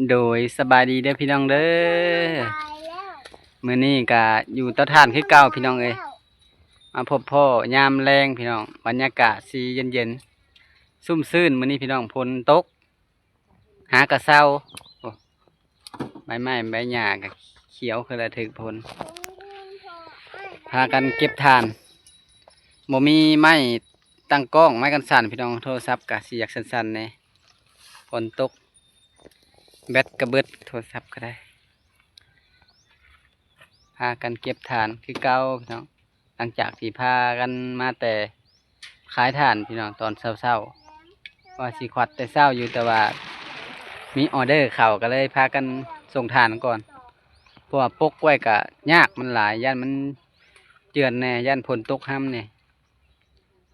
ໂດຍ ສະບາຍດີເດີພີ່ນ້ອງເດີ. ມື້ນີ້ກະຢູ່ເຕົາຖ່ານຄືເກົ່າພີ່ນ້ອງເອີຍ. ມາພົບພໍ້ຍາມແລງພີ່ນ້ອງ, ບັນຍາກາດຊິເຢັນໆ ຊຸ່ມຊື່ນ. ມື້ນີ້ພີ່ນ້ອງ ຝົນຕົກ ຫາກະເຊົາ. ໂອ້ ໃບໄມ້ໃບຫຍ້າກະຂຽວຄືລະຖືກຝົນ. ພາກັນເກັບຖ່ານ, ບໍ່ມີໄມ້ຕັ້ງກ້ອງ ໄມ້ກັນສັ່ນພີ່ນ້ອງ, ໂທລະສັບກະຊິຢາກສັ່ນໆແດ່. ຝົນຕົກ ແບັດກະເບິດ ໂທລະສັບກະໄດ້. ພາກັນເກັບຖ່ານຄືເກົ່າພີ່ນ້ອງ, ຫຼັງຈາກທີ່ພາກັນມາແຕ່ຂາຍຖ່ານພີ່ນ້ອງ ຕອນເຊົ້າໆ, ວ່າຊິຂວັດແຕ່ເຊົ້າຢູ່ ແຕ່ວ່າມີອໍເດີເຂົ້າ ກະເລີຍພາກັນສົ່ງຖ່ານກ່ອນ, ເພາະວ່າປົກໄວ້ກະຍາກ ມັນຫຼາຍ ຢ້ານມັນເຈື່ອນແດ່ ຢ້ານຝົນຕົກຮຳແດ່.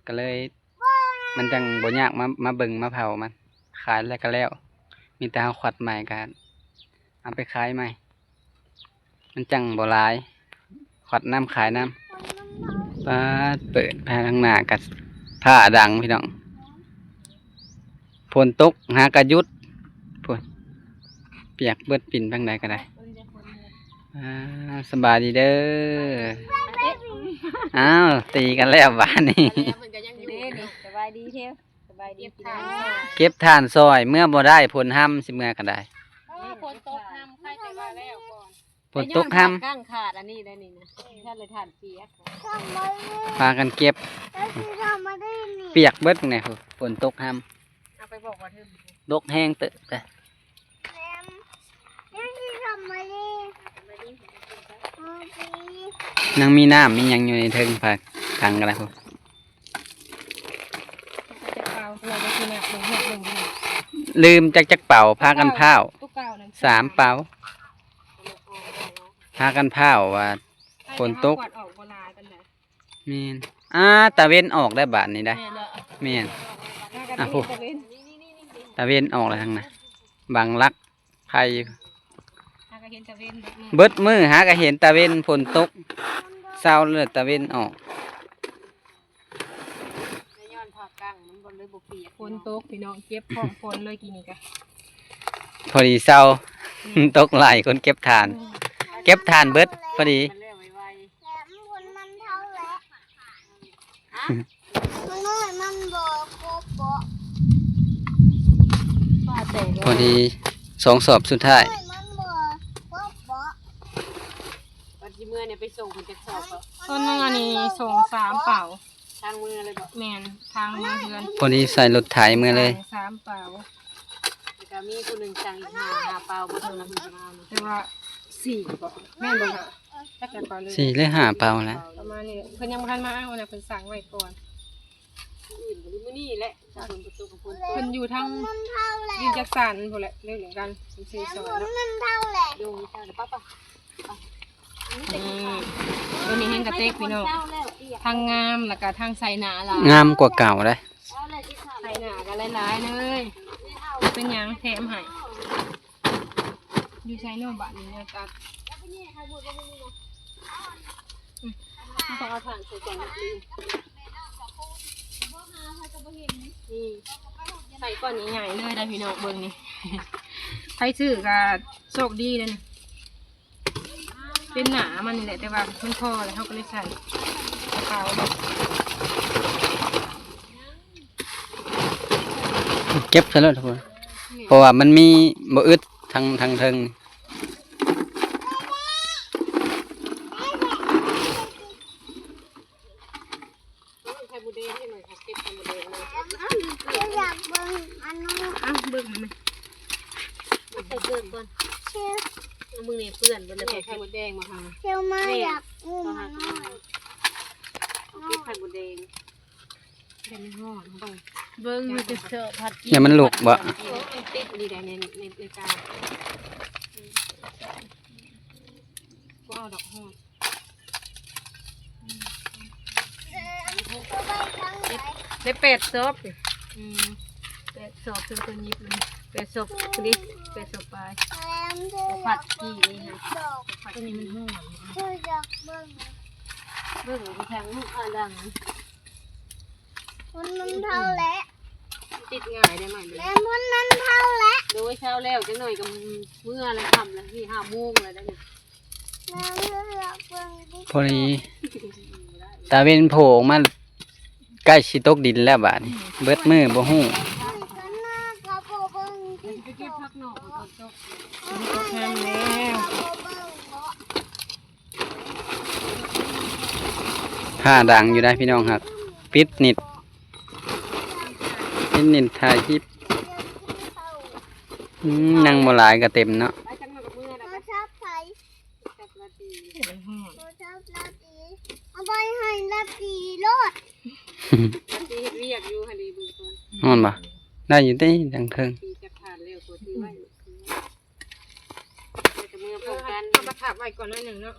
ກະເລີຍມັນຈັ່ງບໍ່ຍາກມາ ມາເບິ່ງມາເຜົາມັນ, ຂາຍແລ້ວກະແລ້ວ, ມີແຕ່ເຮົາຂວັດໃໝ່ກະເອົາໄປຂາຍໃໝ່, ມັນຈັ່ງບໍ່ຫຼາຍ, ຂວັດນຳຂາຍນຳ. ປາດ ເປີດພາທາງໜ້າກະຟ້າດັງພີ່ນ້ອງ, ຝົນຕົກຫາກະຢຸດ. ພຸ້ນ ປຽກເບິດ ປິ່ນທາງໃດກະໄດ້. ອ່າ ສະບາຍດີເດີ. ອ້າວ ຕີກັນແລ້ວບາດນີ້. ເດ້ນີ້ ສະບາຍດີເທວ ສະບາຍດີພີ່ນ້ອງ. ເກັບຖ່ານຊ່ອຍ ເມືອບໍ່ໄດ້ ຝົນຮຳ ຊິເມືອກະໄດ້. ເອີ ຝົນຕົກຮຳ ໃຄແຕ່ວ່າແລ້ວກ່ອນ. ຝົນຕົກຮຳ ກ້າງຂາດອັນນີ້ໄດ໋ນີ້ນະ, ທ່ານເລີຍຖ່ານປຽກ. ພາກັນເກັບ ປຽກເບິດແນ່ ຝົນຕົກຮຳ. ເອົາໄປບອກວ່າເທີ ຕົກແຮງເຕີບເດ້. ຍັງມີນ້ຳມີຫຍັງຢູ່ໃນເທິງ ພາກັນກັນລະພຸ້ນ. ລືມຈັກ ຈັກເປົາ ພາກັນພ້າວ ສາມເປົາ ພາກັນພ້າວວ່າຝົນຕົກ. ແມ່ນ ອາ ຕາເວັນອອກແລ້ວບາດນີ້ໄດ໋. ແມ່ນ ອາ ໂຫ ຕາເວັນອອກແລ້ວທາງນັ້ນ ບັງລັກໄພຢູ່. ຫາກະເຫັນຕາເວັນເບິດມື້ ເບິດມື້ ຫາກະເຫັນຕາເວັນ ຝົນຕົກ ເຊົ້າແລ້ວຕາເວັນອອກ. ແຕ່ຍ້ອນຜ້າກັ້ງມັນບໍ່ເລີຍບໍ່ປຽກ. ຝົນຕົກພີ່ນ້ອງ ເຈັບພ້ອມຝົນເລີຍກີ້ນີ້ກະ ພໍດີເຊົາ. ອືມ ຕົກຫຼາຍຄົນເກັບຖ່ານ ອືມ ເກັບຖ່ານເບິດພໍດີ. ມັນແລ້ວໄວໆ ແຖມຄົນມັນເທົາແຫຼະ. ຮະ? ມັນນ້ອຍມັນບໍ່ຄົບເບາະ. ພໍດີສອງສອບສຸດທ້າຍ. ມັນບໍ່ຄົບເບາະ. ບັດຊິເມືອນີ້ໄປສົ່ງເພິ່ນຈັກສອບເກາະ? ຕົ້ນໜຶ່ງອັນນີ້ສົ່ງສາມເປົາ. ທາງເມືອເລີຍເບາະ? ແມ່ນ ທາງເມືອເຮືອນ. ພໍດີໃສ່ລົດໄຖເມືອເລີຍ ສາມເປົາ. ແລ້ວກະມີຜູ້ໜຶ່ງສັ່ງອີກຫ້າ ຫ້າເປົາ ບໍ່ເຖິງນະ ເພິ່ນຈະມາເອົານະ. ແຕ່ວ່າສີ່ເກາະ ແມ່ນບໍ່? ຈັກແມ່ນເປົາໜຶ່ງ ສີ່ຫຼືຫ້າເປົາແຫຼະ ປະມານນີ້. ເພິ່ນຍັງບໍ່ທັນມາເອົານະ ເພິ່ນສັ່ງໄວ້ກ່ອນ. ມື້ອື່ນtéໍມື້ນີ້ແຫຼະ ຖ້າຝົນບໍ່ຕົກ ຝົນຕົກ. ເພິ່ນຢູ່ທາງ ມັນເທົາແຫຼະ ຢູ່ຈັກສັນພຸ້ນແຫຼະ ເລື່ອງກັນ ເປັນສີ່ຊອຍເນາະ. ມັນເທົາແຫຼະ ໂດຍ ເຈົ້ານະ ປ້າໆ. ອືມ ໂຕນີ້ແຮງກະເຕັກພີ່ນ້ອງ ທັງງາມ ແລ້ວກະທັງໃສ່ໜ້າຫຼາຍ ງາມກວ່າເກົ່າເດ້. ໃສ່ໜ້າກະຫຼາຍໆເລີຍ ເປັນຫຍັງແຖມໃຫ້. ຢູ່ໃສເນາະບາດນີ້ເນາະ ຕັດ ອືມ ເຮົາຕ້ອງເອົາຖັງໃສ່ກ່ອນ. ນີ້ ໃສ່ກ້ອນໃຫຍ່ໆເລີຍໄດ໋ພີ່ນ້ອງ ເບິ່ງນີ້ ໃຜຊື້ກະໂຊກດີເດ້. ເປັນໜ້າມັນນີ້ແຫຼະ ແຕ່ວ່າມັນພໍແລ້ວ ເຮົາກະເລີຍໃສ່ກະເປົາ. ເກັບໃສ່ໂລດທຸກຄົນ ເພາະວ່າມັນມີບໍ່ອຶດ ທັງ ທັງເທິງ. ໄຂ່ມົດແດງໃຫ້ໜ້ອຍ ເກັບໄຂ່ມົດແດງມາ. ຢາກເບິ່ງອັນນັ້ນ ເອົາເບິ່ງໃຫ້ແມ່ ມາໃສ່ເກີບກ່ອນ. ເຊວ ເອົາມືນີ້ເປື້ອນເບິດແລ້ວ. ໄຂ່ມົດແດງມາຫາ ເຊວມາ ຢາກອຸ້ມອັນນັ້ນ. ເອົາເກັບໄຂ່ມົດແດງ ແດງຮ້ອນ ເບິ່ງ ເບິ່ງມີແຕ່ເຊີບຜັດກິນ. ຢ່າມັນຫຼຸກບໍ່? ໂອ້ ມັນຕິດອີ່ຫຼີໃດ໋ ໃນ ໃນ ໃນການ ບໍ່ເອົາດອກຮ້ອນ. ເອີ ອັນນີ້ເອົາໄວ້ທາງໃດ? ໄດ້ແປດຊອບ. ອືມ ແປດຊອບ ເຊິ່ງເພິ່ນຫຍິບ ແປດຊອບ ພໍດີ ແປດຊອບປາຍ. ແລ້ວມັນຄື ຜັດກີ່ນີ້ນະ ດອກ ຜັດກີ່ ໂຕນີ້ມັນຮ້ອນ. ເອີ ຢາກເບິ່ງ ເບິ່ງຢູ່ທາງ ອາ ຫຼັງ ມັນ ມັນເທົ່າແຫຼະ. ຕິດງ່າຍໄດ້ໃໝ່ເລີຍ ແມ່ນ ມັນເຊົາແລ້ວ ໂດຍ ເຊົາແລ້ວ ຈັກໜ້ອຍກໍເມືອແລ້ວ ຄ່ຳແລ້ວ ນີ້ຫ້າໂມງແລ້ວເດ້ນີ້ ແມ່ນ ເລືອກເບິ່ງ ພໍດີ ຕາເວັນໂຜ່ອອກມາ ໃກ້ຊິຕົກດິນແລ້ວບາດນີ້ ເບິດມື້ບໍ່ຮູ້ ໄປເກັບຜັກນອກ ຝົນຕົກ ຝົນຕົກແຮງແລ້ວ. ຟ້າດັງຢູ່ໄດ໋ພີ່ນ້ອງ ຫາກປິດນິດ ປິດນິດຖ່າຍຄລິບ ອືມ ນັ່ງບໍ່ຫຼາຍກໍເຕັມເນາະ ເອົາໄປໃຫ້ລາຕີໂລດ ລາຕີເຮັດວຽກຢູ່ຫັ້ນເດ ເບິ່ງກ່ອນ ຮ້ອນບໍ່? ໄດ້ຢູ່ຕິ ດັ່ງເທິງ ຕີຈັກຜ່ານແລ້ວ ຕົວທີ່ໄວ້ ແລ້ວກໍເມືອພ້ອມກັນ ເອົາມາທັບໄວ້ກ່ອນໜ້ອຍໜຶ່ງເນາະ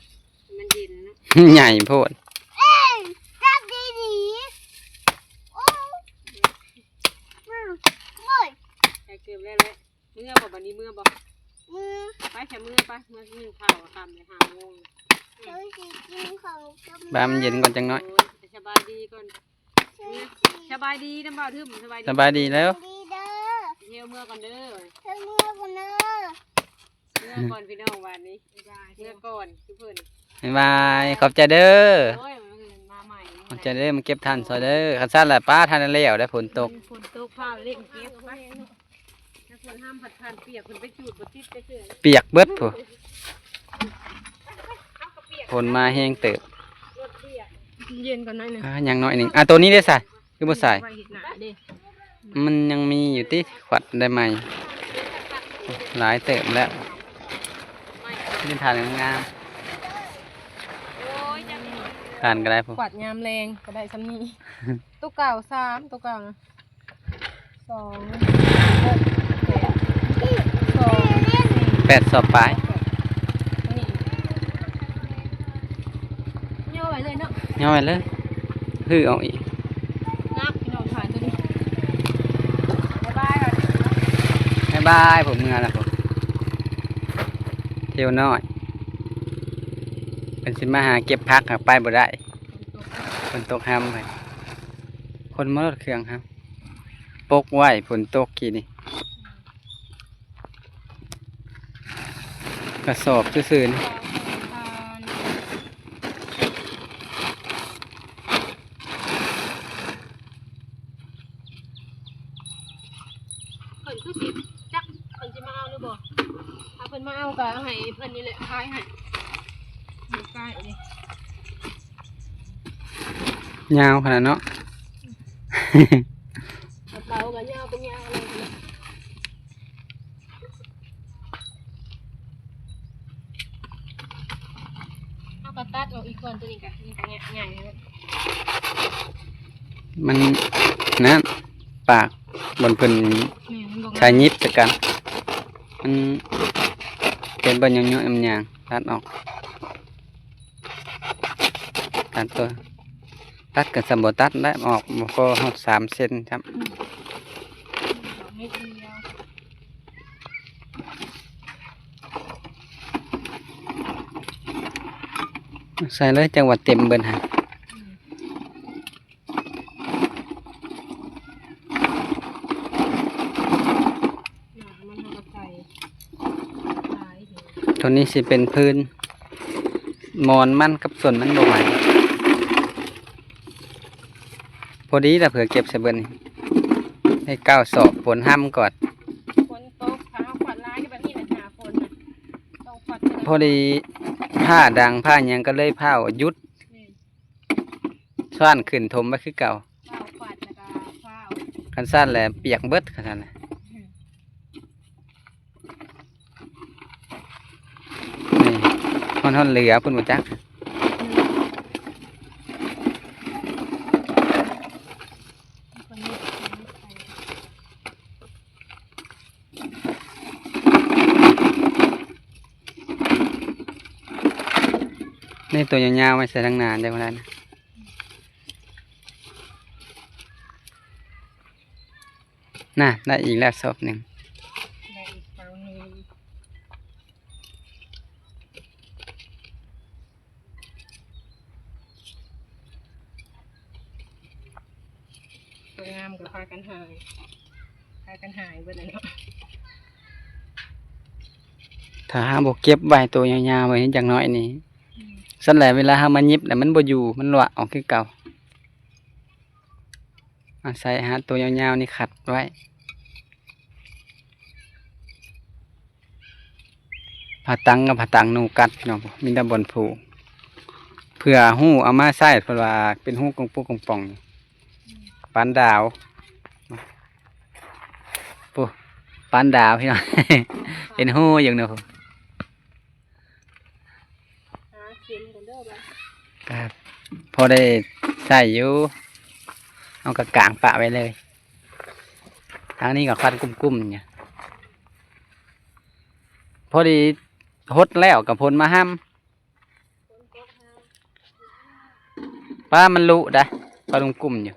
ມັນເຢັນເນາະ ໃຫຍ່ໂພດ ເອີຍ ຈັບດີໆ ໂອ້ ມາ ໂອ້ຍ ໃສ່ເກີບແລ້ວແຫຼະ ເມືອບໍ່ ບັດນີ້ເມືອບໍ່? ເມືອ ໄປຊະ ເມືອໄປ ເມືອກິນເຂົ້າຄ່ຳແລ້ວ ຫ້າໂມງ ເຮົາຊິກິນເຂົ້າກັບ ບາຍ ມັນເຢັນກ່ອນຈັກໜ້ອຍ ໂອ້ຍ ໄປສະບາຍດີກ່ອນ ສະບາຍດີນຳບ່າວທຶມ ສະບາຍດີ ສະບາຍດີແລ້ວ ສະບາຍດີເດີ ເຮົາເມືອກ່ອນເດີ ເຮົາເມືອກ່ອນເດີ ເມືອກ່ອນພີ່ນ້ອງ ບາດນີ້ ເມືອກ່ອນຄືເພິ່ນ ບາຍບາຍ ຂອບໃຈເດີ ໂອ້ຍ ມາໃໝ່ ຂອບໃຈເດີ ມາເກັບຖ່ານຊ່ອຍເດີ ຄັນຊັ້ນລະປ້າ ທ່ານແລ້ວໄດ໋ ຝົນຕົກ ຝົນຕົກ ຟ້າວເລັ່ງເກັບໄປ ແຕ່ຝົນຫ້າມພັດ ທ່ານປຽກ ເພິ່ນໄປຈູດບໍ່ຕິດຈັກເທື່ອ ປຽກເບິດພຸ້ນ ຝົນມາແຮງເຕີບ ເຢັນກ່ອນໜ້ອຍໜຶ່ງ ອ່າ ຍັງໜ້ອຍໜຶ່ງ ອ່າ ໂຕນີ້ເດ້ຊະ ຄືບໍ່ໃສ່ ໄວ້ເຮັດໜ້າເດ້ ມັນຍັງມີຢູ່ຕິ ຂວັດໄດ້ໃໝ່ ຫຼາຍເຕີບແລ້ວ ເປັນຖ່ານງາມໆ ຖ່ານກໍໄດ້ພຸ້ນ ຂວັດຍາມແລງກໍໄດ້ຊ່ຳນີ້ ໂຕເກົ່າສາມ ໂຕເກົ່ານະ ສອງ ຫົກ ແປດ ສອງ ສີ່ ແປດສອບປາຍ ນີ້ ຍໍໄວ້ເລີຍເນາະ ຍໍໄວ້ເລີຍ ຮື້ອອກອີກ ນັບພີ່ນ້ອງ ຜ່ານຕົວນີ້ ບາຍບາຍ ບາຍບາຍ ຜົມເມືອລະ ທ່ຽວນ້ອຍ ເພິ່ນຊິມາຫາເກັບຜັກ ຫາກໄປບໍ່ໄດ້ ຝົນຕົກ ຝົນຕົກຫ້ຳ ຄົນມາລົດເຄື່ອງ ປົກໄວ້ ຝົນຕົກກີ້ນີ້ ກະສອບຊື່ໆນີ້ ເພິ່ນຄືຊິຈັກ ເພິ່ນຊິມາເອົາຫຼືບໍ່ ຖ້າເພິ່ນມາເອົາກະເອົາໃຫ້ເພິ່ນນີ້ແຫຼະ ຂາຍໃຫ້ ຢູ່ໃກ້ນີ້ ຍາວຂະໜາດເນາະ ກະເປົາກະຍາວ ກະຍາວເລີຍ ເຮົາກະຕັດອອກອີກກ່ອນ ໂຕນີ້ກະ ນີ້ກະໃຫຍ່ ມັນນັ້ນ ປາກບ່ອນເພິ່ນ ແມ່ນ ມັນບໍ່ງາມ ໃຊ້ຫຍິບໃສ່ກັນ ມັນເປັນບ່ອນຫຍັງໆ ມັນຫຍັງ ຕັດອອກ. ຕັດຕົວ ຕັດກໍສ່ຳບໍ່ຕັດແຫຼະ ອອກບໍ່ພໍຮອດສາມເຊັນຊ້ຳ ອືມ ດອກນິດດຽວ ໃສ່ເລີຍ ຈັງຫວະເຕັມເບິດຫັ້ນ ອືມ. ຕົວນີ້ຊິເປັນພື້ນ ໝອນມັນກັບສວນມັນບໍ່ໄໝ້ ພໍດີລະ ເພື່ອເກັບໃສ່ເບິດນີ້ ໄດ້ເກົ້າສອບ ຝົນຫ້ຳກ່ອນ ຝົນຕົກ ຖ້າເຮົາຂວັດຫຼາຍແບບນີ້ນະ ໜ້າຝົນນະ ຕ້ອງຂວັດ ພໍດີຟ້າດັງຟ້າຫຍັງກໍເລີຍຟ້າວຢຸດ ແມ່ນ ຊ້ອນຂຶ້ນຖົມໄວ້ຄືເກົ່າ ຟ້າວຂວັດແລ້ວກໍຟ້າວ ຄັນຊັ້ນແຫຼະປຽກເບິດ ຄັນຊັ້ນນະ ນີ້ ຮອດ ຮອດເຫຼືອພຸ້ນບໍ່ຈັກ ນີ້ ໂຕຍາວໆ ໄວ້ໃສ່ທາງໜ້າໄດ້ບໍ່ໄດ້ນະ ນະ ໄດ້ອີກແລ້ວສອບໜຶ່ງ ໄດ້ອີກເສົາໜຶ່ງ ຕົວງາມກໍພາກັນຫາຍ ພາກັນຫາຍເບິດແລ້ວເນາະ. ຖ້າເຮົາບໍ່ເກັບໄວ້ໂຕຍາວໆໄວ້ຈັກໜ້ອຍນີ້ ອືມ ຊັ້ນແຫຼະ ເວລາເຮົາມາຫຍິບແລ້ວມັນບໍ່ຢູ່ ມັນລະອອກຄືເກົ່າ. ອາໄສຫາໂຕຍາວໆນີ້ຂັດໄວ້. ຜ້າຕັງກັບຜ້າຕັງໜູກັດ ພີ່ນ້ອງ ມີແຕ່ບ່ອນຜູກ ເພື່ອຮູເອົາມາໃຊ້ ເພິ່ນວ່າເປັນຮູກອງປຸກອງປ່ອງ ປານດາວ ໂອ້ ປານດາວ ພີ່ນ້ອງ ເປັນຮູຢູ່ເນາະ. ຫາເຂັມກ່ອນເດີບາດ ກໍພໍໄດ້ໃຊ້ຢູ່ ເຮົາກໍກາງປະໄວ້ເລີຍ. ທາງນີ້ກໍຄວັນກຸ້ມໆຢູ່ ພໍດີຫົດແລ້ວກໍຝົນມາຫ້ຳ ຝນຕົກຫ້ຳ ປ້າ ມັນລຸໄດ໋ ຄວັນກຸ້ມໆຢູ່.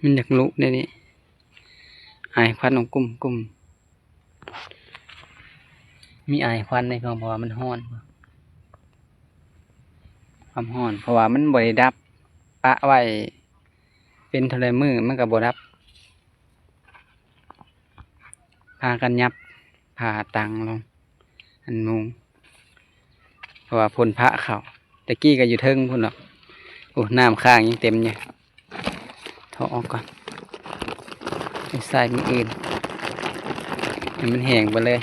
ມັນຢາກລຸເດນີ້ ອາຍຄວັນອອກກຸ້ມໆ ມີອາຍຄວັນເດ້ ເພາະວ່າມັນຮ້ອນ ຄວາມຮ້ອນ ເພາະວ່າມັນບໍ່ໄດ້ດັບ ປະໄວ້ເປັນເທົ່າໃດມື້ມັນກໍບໍ່ດັບ. ພາກັນຫຍັບຜ້າຕັງລົງ ອັນມຸງ ເພາະວ່າຝົນພະເຂົ້າ ແຕ່ກີ້ກໍຢູ່ເທິງພຸ້ນດອກ. ໂອ້ ນ້ຳຄ້າງຍັງເຕັມຢູ່ ຖອກອອກກ່ອນ ໄປໃສ່ມື້ອື່ນ ໃຫ້ມັນແຫ້ງໄປເລີຍ.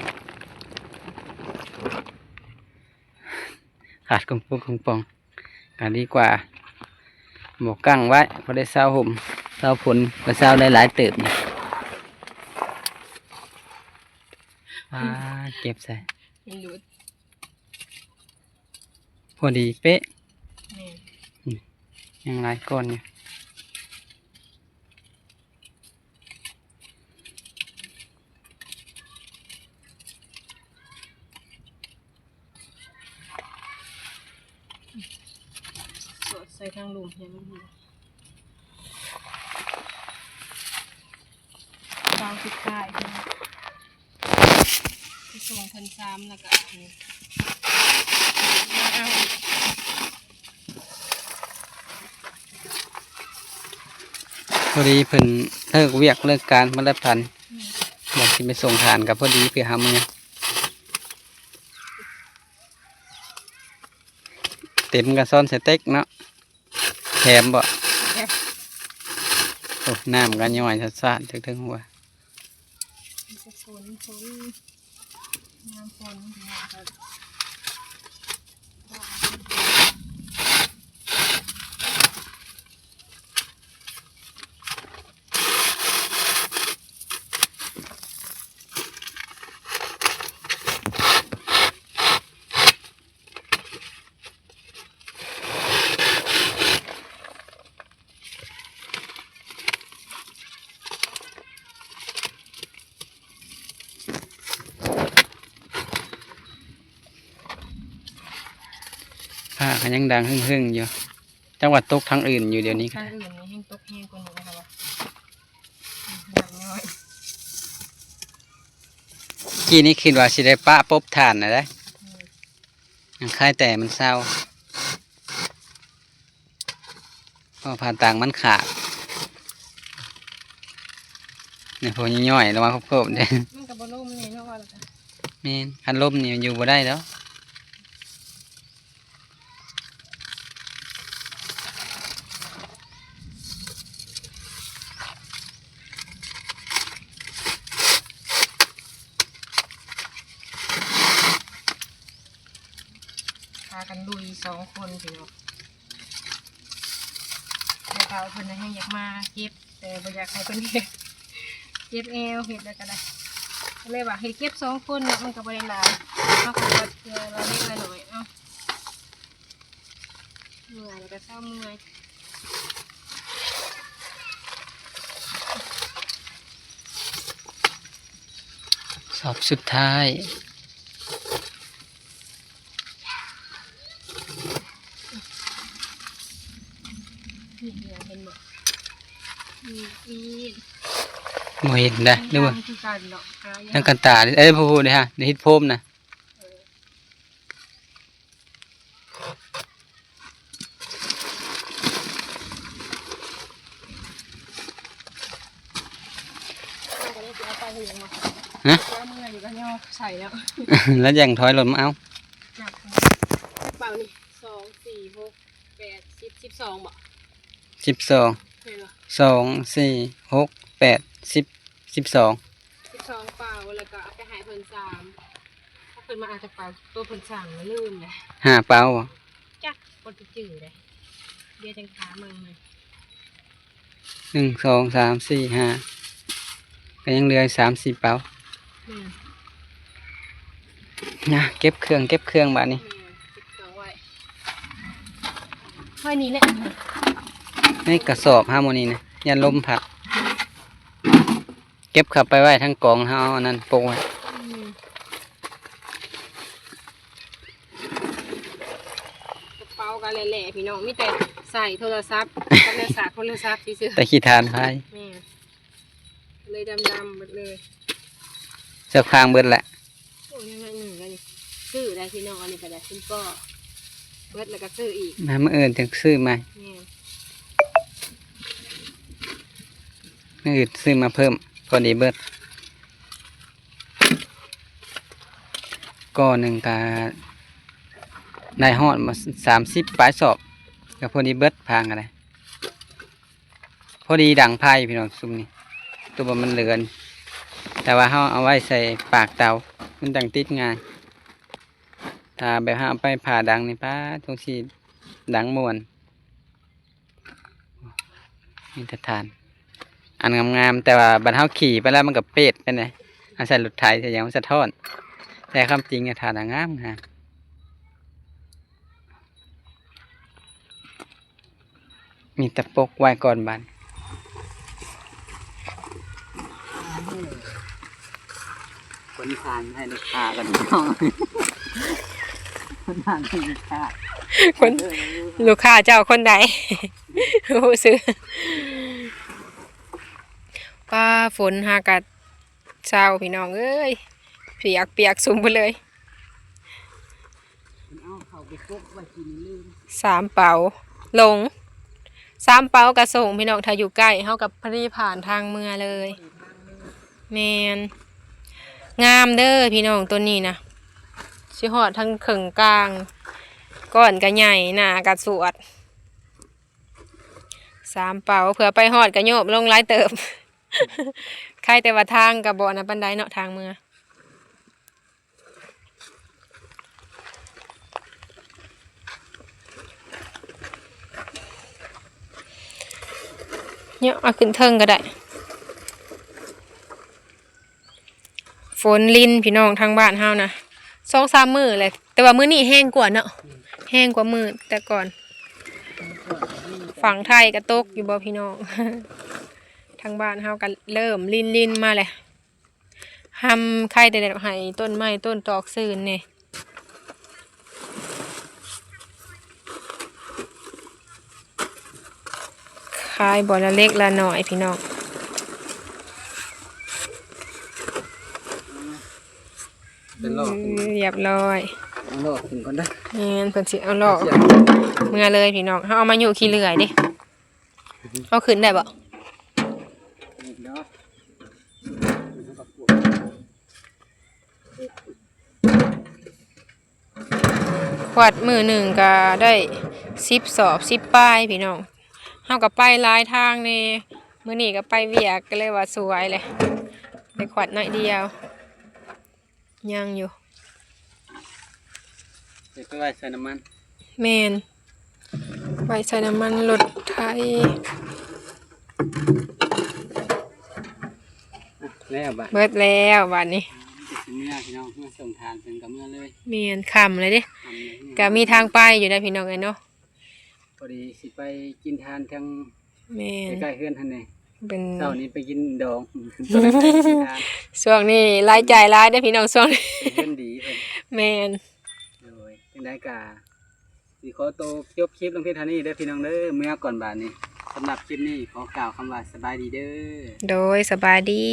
ຂາດກອງປຸກກອງປ່ອງ ກໍດີກວ່າບໍ່ກັ້ງໄວ້ ພໍໄດ້ເຊົາຮົ່ມເຊົາຝົນ ກໍເຊົາໄດ້ຫຼາຍເຕີບນີ້. ອ່າ ເກັບໃສ່ ມັນຫຼຸດ ພໍດີເປະ ແມ່ນ ອືມ ຍັງຫຼາຍກ້ອນຢູ່. ສອດໃສ່ທາງລຸ່ມໃຫ້ມັນຢູ່ ເສົາສຸດທ້າຍ ໄປສົ່ງເພິ່ນສາມ ແລ້ວກໍອັນນີ້ ມາເອົາ ພໍດີເພິ່ນເລີກວຽກເລີກການມາແລ້ວພັນ ອືມ ບາດຊິໄປສົ່ງທານກໍພໍດີ ເພື່ອຫາມື້ ເຕັມກະຊອນສະເຕັກເນາະ. ແຖມບໍ່? ແຖມ. ໂອ້ ນ້ຳກໍຍ້ອຍຊາດໆ ເທິງໆ ຫົວ. ມັນຈະຝົນ ຝົນ ຍາມຝົນ ຟ້າກໍຍັງດັງຮຶ່ງໆ ຢູ່ ຈັກວ່າຕົກທາງອື່ນຢູ່ດຽວນີ້. ທາງອື່ນນີ້ແຮ່ງຕົກແຮງກວ່ານີ້ນະຄະວ່າ ນ້ຳຍ້ອຍ. ກີ້ນີ້ຄິດວ່າຊິໄດ້ປະປົບຖ່ານນະເດ້. ອືມ. ຍັງຄາຍແຕ່ມັນເຊົາ ເພາະຜ້າຕັງມັນຂາດ. ນີ້ພວກຍ່ອຍໆ ລະວັງໂຄບໆ ເດ້. ມັນກໍບໍ່ລົມແນ່ເນາະ ວ່າແລ້ວກໍ ແມ່ນ ຄັນລົມນີ້ມັນຢູ່ບໍ່ໄດ້ດອກ. ພາກັນລຸຍສອງຄົນພີ່ນ້ອງ. ແມ່ເຖົ້າເພິ່ນນະແຮ່ງຢາກມາເກັບ ແຕ່ບໍ່ຢາກໃຫ້ເພິ່ນເຮັດ ເຈັບແອວ ເຮັດແລ້ວກໍໄດ້ ກໍເລີຍວ່າໃຫ້ເກັບສອງຄົນເນາະ ມັນກໍບໍ່ໄດ້ຫຼາຍ ເຮົາກໍເກັບເທື່ອລະເລັກລະໜ້ອຍ ເອົາ ເມື່ອຍແລ້ວກໍເຊົາເມື່ອຍ. ສອບສຸດທ້າຍ ນີ້ເຫັນບໍ່? ນີ້ ນີ້ ບໍ່ເຫັນໄດ໋ ຫຼືວ່າ ຄືກັນເນາະ ຫາຍາກ ທາງກັນຕາ ເອີ ຜູ້ໆ ເດ້ຮະ ໄດ້ເຮັດໂພມນະ. ເອີ. ຮະ? ວ່າເມື່ອຢູ່ກໍຍໍໃສ່ແລ້ວ ແລ້ວຍັງຖອຍລົດມາເອົາ. ເປົ່ານີ້ ສອງ ສີ່ ຫົກ ແປດ ສິບ ສິບສອງບໍ? ສິບສອງ ແມ່ນບໍ່? ສອງ ສີ່ ຫົກ ແປດ ສິບ ສິບສອງ ສິບສອງເປົາ ແລ້ວກໍເອົາໄປໃຫ້ເພິ່ນສາມ ຖ້າເພິ່ນມາເອົາຈັກເປົາ ໂຕເພິ່ນສັ່ງແລ້ວລືມແລ້ວ ຫ້າເປົາບໍ? ຈັກ ບໍ່ໄດ້ຈື່ເດ້ ດຽວຈັ່ງຖາມເບິ່ງໃໝ່. ໜຶ່ງ ສອງ ສາມ ສີ່ ຫ້າ ກໍຍັງເຫຼືອສາມສີ່ເປົາ. ແມ່ນ ນະ ເກັບເຄື່ອງ ເກັບເຄື່ອງບາດນີ້. ແມ່ນ ເກັບເຄື່ອງໄວ້ ໄວ້ນີ້ແຫຼະ ໃນກະສອບເຮົາມື້ນີ້ນະ ຢ້ານລົມພັດ. ເກັບເຂົ້າໄປໄວ້ທາງກອງ ເຮົາເອົາອັນນັ້ນປົກໄວ້. ອືມ ກະເປົາກໍແຫຼະໆ ພີ່ນ້ອງ ມີແຕ່ສາຍໂທລະສັບກັບແນວສາກໂທລະສັບຊື່ໆ ແຕ່ຂີ້ຖ່ານພາຍ. ແມ່ນ ເລີຍດຳໆເບິດເລີຍ ເສື້ອຄາງເບິດແຫຼະ. ໂອ້ຍ ຍັງໜ້ອຍໜຶ່ງແລ້ວນີ້ ຊື້ໄດ້ພີ່ນ້ອງ ອັນນີ້ກໍໄດ້ ຄຸນກໍເບິດແລ້ວກໍຊື້ອີກ ນະ ມື້ອື່ນຈຶ່ງຊື້ໃໝ່. ແມ່ນ ມື້ອື່ນຊື້ມາເພີ່ມ ພໍດີເບິດ. ກໍໜຶ່ງກໍໄດ້ຮອດມາສາມສິບປາຍສອບ ກໍພໍດີເບິດ ພາງກໍໄດ້. ພໍດີດັງໄຟພີ່ນ້ອງ ຊຸມນີ້ ຕົວະມັນເຫຼືອນ ແຕ່ວ່າເຮົາເອົາໄວ້ໃສ່ປາກເຕົາ ມັນຈັ່ງຕິດງ່າຍ. ຖ້າແບບເຮົາເອົາໄປຜ່າດັງນີ້ ປາດ ສົງຊິດັງມ່ວນ. ມີແຕ່ຖ່ານອັນງາມໆ ແຕ່ວ່າບັດເຮົາຂີ່ໄປແລ້ວມັນກໍເປດໄປແດ່ ເຮົາໃສ່ລົດໄຖໃສ່ຫຍັງມັນສະທ້ອນ ແຕ່ຄວາມຈິງຖ່ານນະງາມໆ. ມີແຕ່ປົກໄວ້ກ່ອນບາດ ຄົນທານໃຫ້ລູກຄ້າກັນ ຄົນທານໃຫ້ລູກຄ້າ ຄົນ ລູກຄ້າເຈົ້າຄົນໃດ ຮູ້ຊື່. ປ້າ ຝົນຫາກະເຊົາ ພີ່ນ້ອງເອີຍ ປຽກ ປຽກຊຸມເບິດເລີຍ. ເອົາເຂົ້າໄປກົກໄວ້ກິນລືມ ສາມເປົາລົງ ສາມເປົາກະສົ່ງພີ່ນ້ອງ ຖ້າຢູ່ໃກ້ເຮົາກະພໍດີຜ່ານທາງເມືອເລີຍ. ແມ່ນ ງາມເດີພີ່ນ້ອງ ໂຕນີ້ນະ ຊິຮອດທັງເຄິ່ງກາງ ກ້ອນກະໃຫຍ່ ໜ້າກະສວດ ສາມເປົາ ເພື່ອໄປຮອດກະໂຍບລົງຫຼາຍເຕີບ ໃຄແຕ່ວ່າທາງກະບໍ່ອັນນັ້ນປານໃດເນາະ ທາງເມືອ. ເນາະ ເອົາຂຶ້ນເທິງກໍໄດ້ ຝົນລິນພີ່ນ້ອງ ທາງບ້ານເຮົານະ ສອງສາມມື້ແຫຼະ ແຕ່ວ່າມື້ນີ້ແຮງກວ່າເນາະ ແຮງກວ່າມື້ແຕ່ກ່ອນ. ຝັ່ງໄທກໍຕົກຢູ່ບໍ່ພີ່ນ້ອງ ທາງບ້ານເຮົາກໍເລີ່ມລິນໆມາແຫຼະ. ຮຳໄຄແຕ່ໃຫ້ຕົ້ນໄມ້ຕົ້ນຕອກຊື່ນແດ່ ຂາຍບໍ່ລະເລັກລະໜ້ອຍພີ່ນ້ອງ ເປັນຫຼອກຂຶ້ນ ອືມ ຮຽບຮ້ອຍ ເອົາຫຼອກຂຶ້ນກ່ອນເດີ ແມ່ນ ເພິ່ນຊິເອົາຫຼອກ ເອົາເມືອເລີຍພີ່ນ້ອງ ເຮົາເອົາມາຢູ່ຂີ້ເລື່ອຍເດ້ ເອົາຂຶ້ນໄດ້ບໍ່? ຂວັດມື້ໜຶ່ງກໍໄດ້ສິບສອບ ສິບປາຍພີ່ນ້ອງ ເຮົາກໍໄປຫຼາຍທາງແດ່ ມື້ນີ້ກໍໄປວຽກ ກໍເລີຍວ່າສວຍແຫຼະ ໄດ້ຂວັດໜ້ອຍດຽວ. ຍັງຢູ່ ເກັບໄວ້ໃສ່ນ້ຳມັນ ແມ່ນ ໄວ້ໃສ່ນ້ຳມັນລົດໄຖ ແລ້ວບາດ ເບິດແລ້ວບາດນີ້ ຊິເມືອພີ່ນ້ອງ ເມືອສົ່ງທານເພິ່ນກໍເມືອເລີຍ ແມ່ນ ຄ່ຳແລ້ວເດ້ ຄ່ຳແລ້ວ ກໍມີທາງໄປຢູ່ໄດ໋ພີ່ນ້ອງເອີຍເນາະ. ພໍດີຊິໄປກິນທານທາງ ແມ່ນ ໃກ້ໆເຮືອນຫັ້ນແດ່ ເປັນ ເຊົ້ານີ້ໄປກິນດອງ ຊ່ວງນີ້ລາຍຈ່າຍຫຼາຍເດ້ພີ່ນ້ອງ ຊ່ວງນີ້ ເປັນເຮືອນດີເພິ່ນ ແມ່ນ ໂດຍ ຈັ່ງໃດກະຊິຂໍໂຕຈົບຄລິບລົງພຽງເທົ່ານີ້ເດີພີ່ນ້ອງເດີ ເມືອກ່ອນບາດນີ້ ສຳລັບຄລິບນີ້ຂໍກ່າວຄຳວ່າສະບາຍດີເດີ ໂດຍ ສະບາຍດີ.